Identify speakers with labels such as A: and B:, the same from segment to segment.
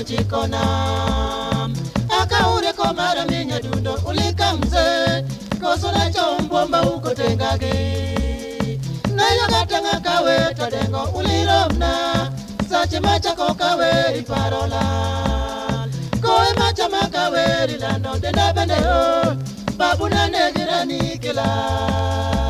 A: chikona Akaure komara minya dundo ulika mzee Koso na chombomba uko tengage Nayo gatanga kawe tadengo uliromna Sache machako kawe riparola Koe macha makawe rilando denda bende ho Babu na negirani kila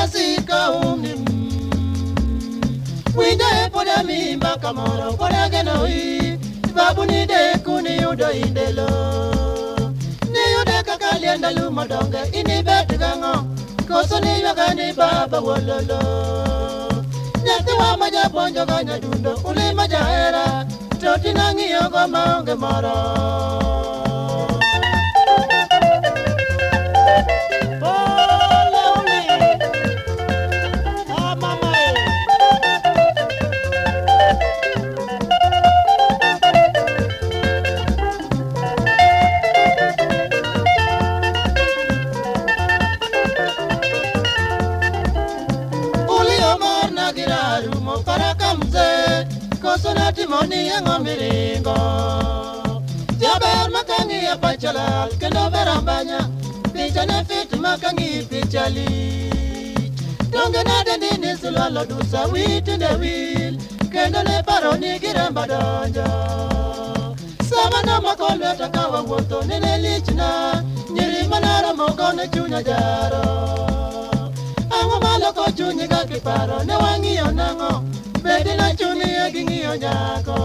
A: Sika umni Winja epoda mimba kamoro koda genoi Babu ni deku ni yudo indelo Ni yude kakalienda lumadonge ini bet gango Koso ni yoga ni baba wololo Nyathi wa majapuonjo ga nyadundo uli majahera Toti nang'iyogo maonge moro Timoni yango miringo Jaber makangi ya pachalal kendo berambanya Picha ne fit makangi pichali Donge nade nini sulalo dusa witinde wil Kendo ne paro ni giremba donjo Sama no makolweta kawa wuotho nene lichna Nyiri manara mogo ne chunya jaro Ang'o maloko chunyi ga kiparo ne wang'iyo nang'o Bedi na chuni e ging'iyo nyako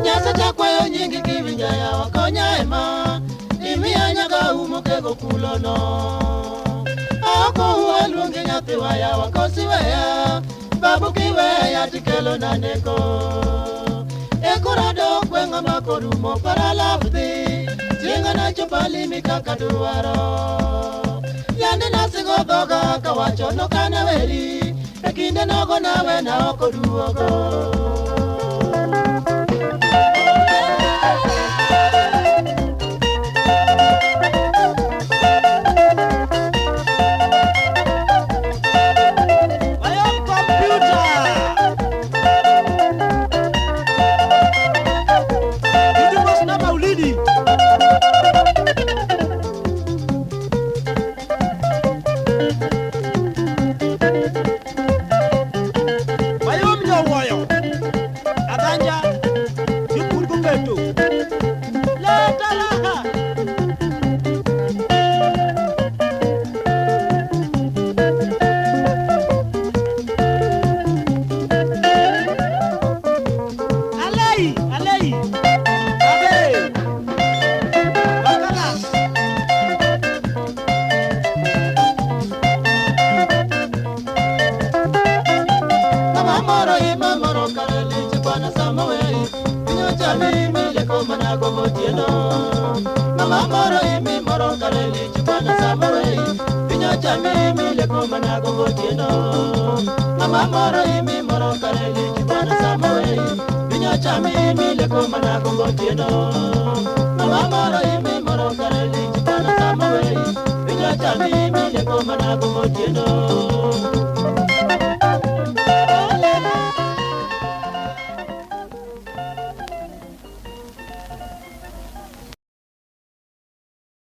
A: Nyasa chakwayo nyingi kiwinja ya wakonya ema Kulono Ako ualuongi nyathi waya wakosi weya Babu kiweya tikelo naneko Ekurado gweng'a makorumo paralabdhi Chieng'a nachopo limi kaka dwaro Yande nasigo dhoga kawacho nokanaweri E kinde nogo nawe na ok oduogo Mama moro imi moro kareli chibwana samawei Binyocha mimi leko mana kongotieno Mama moro imi moro kareli chibwana samawei Binyocha mimi leko mana kongotieno.